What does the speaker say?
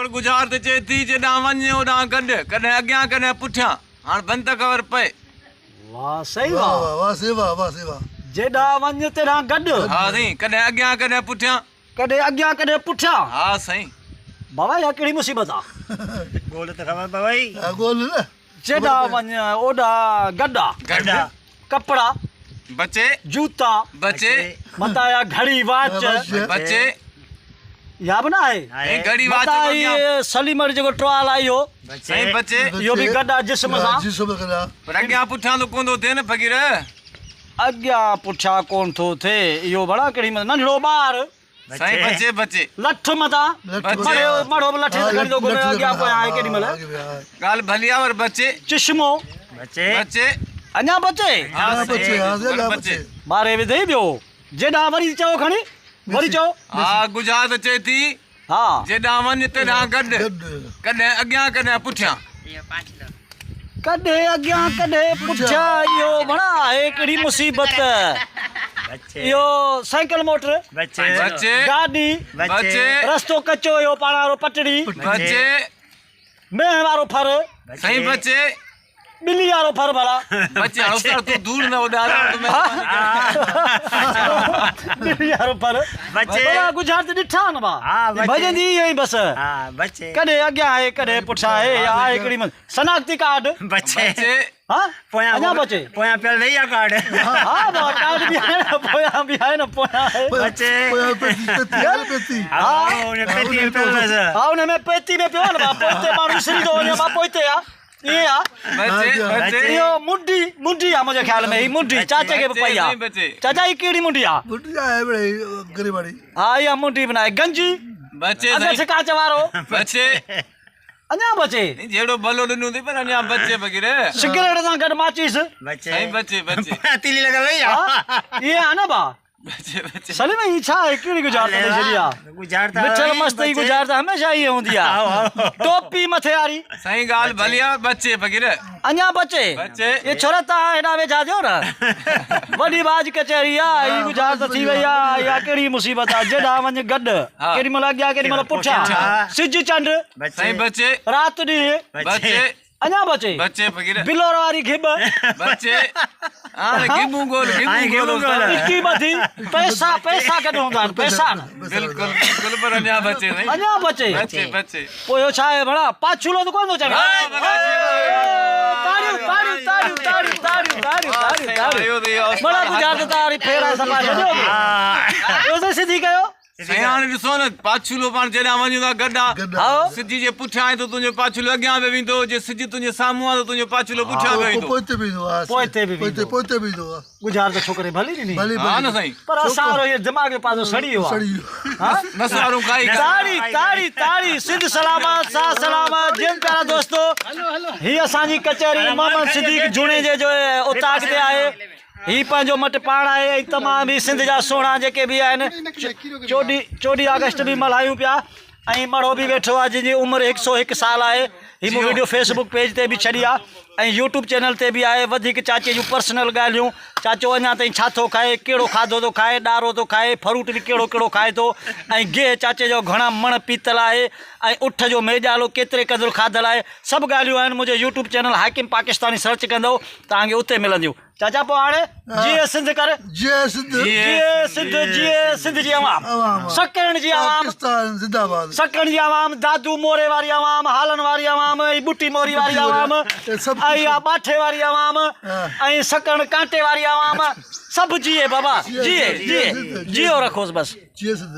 پر ڳجهار ته چئي ٿي، جيڏانهن وڃ اوڏانهن گڏ، ڪڏهن اڳيان ڪڏهن پٺيان، هاڻ بند ته خبر پئي. واه سائين واه. واه واه سائين واه واه سائين واه. جيڏانهن وڃ تيڏانهن گڏ. ها سائين، ڪڏهن اڳيان ڪڏهن پٺيان. ڪڏهن اڳيان ڪڏهن پٺيان. ها سائين. بابا اها ڪهڙي مصيبت آ. ڳول ته خبر پوي. ها ڳول نه. جيڏانهن وڃ اوڏانهن گڏ آ. گڏ. ڪپڙا. بچي. جوتا. بچي. متان اها گهڙي واچ. بچي. اها به نه آهي. ۽ گهڙي واچ متان هي سليمڙ جيڪو ٽوال آ اهو. سائين بچي. اهو به گڏ آ جسم سان. جسم گڏ آ. پر اڳيان پٺيان ته ڪونه ٿو ٿئي نه فقير. اڳيان پٺيان ڪونه ٿو ٿئي. اهو ڀلا ڪهڙي ننڍڙو ٻار. سائين بچي بچي. لٺ متان مڙهيو مڙهو به لٺ تي کڻي ٿو گهمي اڳيان پويان آهي ڪيڏي مهل. ڳالهه ڀلي آ پر بچي. چشمو. بچي. بچي. اڃا بچي. ها بچي ها بچي. ماري وڌئي ٻيو. جيڏانهن وري چئو کڻي وري چئو. ها ڳجها ته چئي ٿي. ها. جيڏانهن وڃ تيڏانهن گڏ. ڪڏهن اڳيان ڪڏهن پٺيان. ڪڏهن اڳيان ڪڏهن پٺيان اهو وڻ آهي ڪهڙي مصيبت اهو سائيڪل موٽر بچي. گاڏي بچي. رستو ڪچو اهو پاڻ وارو پٽڙي. بچي. مينهن وارو ڦر. سائين بچي. ٻلي وارو ڦر ڀلا. بچي هاڻ استاد تون ڌوڙ نه اڏار تون مهرباني ڪري. ٻلي وارو ڦر. بچي. بابا ڳجهار ته ڏٺا نه با. ڀڄندي ائين ئي بس. ڪڏهن اڳيان آهي ڪڏهن پٺيان آهي يا آهي ڪهڙي مهل شناختي ڪارڊ. بچي. ها اڃا بچي. پويان پيل رهي آ ڪارڊ. ها بابا ڪارڊ به آهي نه پويان به آهي نه پويان آهي. بچي. پويان پيتي پيتي آهي نه پيتي. ها ان پيتي ۾ پيل هيس. ها ان ۾ پيتي ۾ پيو آهي نه بابا پوئتي ماڻهو وسري ٿو وڃي بابا پوئتي آ. ائين آ اهو منڊي منڊي آ منهنجي خيال ۾ هي منڊي چاچي کي به پئي آ چاچا هي ڪهڙي منڊي آ منڊي آهي بڙي غريباڻي ها اها منڊي به ناهي گنجي بچي اڳ ڇڪاچ وارو بچي اڃا بچي جهڙو بلو ڏنو ٿي پر اڃا بچي بغير سگريٽ سان گڏ ماچيس بچي سائين بچي بچي تيلي لڳل وئي آ ائين آ نه با سليم هي ڇا آهي ڪهڙي ڳجهارت ڏئي ڇڏي آ مٺل مست جي ڳجهارت هميشه ائين هوندي آ ٽوپي مٿي واري. سائين ڳالهه ڀلي آ بچي فقير. اڃا بچي اي ڇورا تان هيڏانهن ويجها ٿيو نه وڏي باج ڪچهري آ هي ڳجهارت ٿي وئي آ اها ڪهڙي مصيبت آ جيڏانهن وڃ گڏ ڪيڏي مهل اڳيان ڪيڏي مهل پٺيان سج چنڊ سائين بچي رات ڏينهن بچي اڃا بچي. بچي فقير. بلور واري گهٻ. بچي. هاڻي گهٻون ڳول گهٻون ڳول استاد. اڪي ٻڌي پئسا پئسا گڏ هوندا آهن پئسا نه. بلڪل بلڪل پر اڃا بچي سائين. اڃا بچي. بچي بچي. پوء اهو ڇا آهي ڀلا پاڇولو ته ڪونه ٿو چوي. تاڙيون تاڙيون تاڙيون تاڙيون تاڙيون تاڙيون تاڙيون تاڙيون. مڙا ڳجهارت تاري ڦيرائي صفا ڇڏيو. اهو سائين سڌي ڪيو. سائين هاڻي ڏسو نه پاڇولو پاڻ جيڏانهن وڃون ٿا گڏ آ سج جي پٺيان آهي ته تنهنجو پاڇولو اڳيان به ويندو جي سج تنهنجي سامهون آ ته تنهنجو پاڇولو پٺيان به ويندو. پوئتي به ويندو آ پوئتي به ويندو پوئتي به ويندو آ. ڳجهار ته ڇوڪري ڀلي ڏني. ها نه سائين. پر اسان وارو هينئر دماغ جو پاسو سڙي ويو آ. ها نسوارون کائي کائي. تاڙي تاڙي تاڙي سنڌ سلامت ساھ سلامت جيئن پيارا دوستو هي اسان جي ڪچهري محمد صديق جوڻيجي جو اوطاق تي آهي. هي پنهنجو مٽ پاڻ آهي ۽ تمام ئي سنڌ جا سهڻا جيڪي به آهن چوڏهين آگسٽ به ملهايون پيا ۽ مڙهو به ويٺو آهي جنهن جي عمر هڪ سو هڪ سال آهي هي مون وڊيو فيس بڪ پيج تي به ڇڏي آهي ۽ يوٽيوب چينل تي به آهي وڌيڪ چاچي جون پرسنل ڳالهيون چاچو اڃا تائين ڇا ٿو کائي ڪهڙو کاڌو ٿو کائي ڏارو ٿو کائي فروٽ به ڪهڙو ڪهڙو کائي ٿو ۽ گيهه چاچي جو گهڻا مڻ پيتل آهي ۽ اٺ جو ميڄالو ڪيتري قدر کاڌل آهي سڀ ڳالهيون آهن منهنجي YouTube channel Hakim Pakistani search ڪندو توهان کي اتي ملنديون. چاچا پوء هاڻي جيئي سنڌ ڪر. جيئي سنڌ. جيئي سنڌ جيئي سنڌ جي عوام. سڪرنڊ جي عوام. پاڪستان زنده باد. سڪرنڊ جي عوام دادو موري واري عوام هالن واري عوام ۽ ٻٽي موري واري عوام ۽ اها ٻاٺي واري عوام ۽ سڪرنڊ ڪانٽي واري عوام سڀ جيئي بابا جيئي جيئي جيئو رکوس بس. جيئي سنڌ.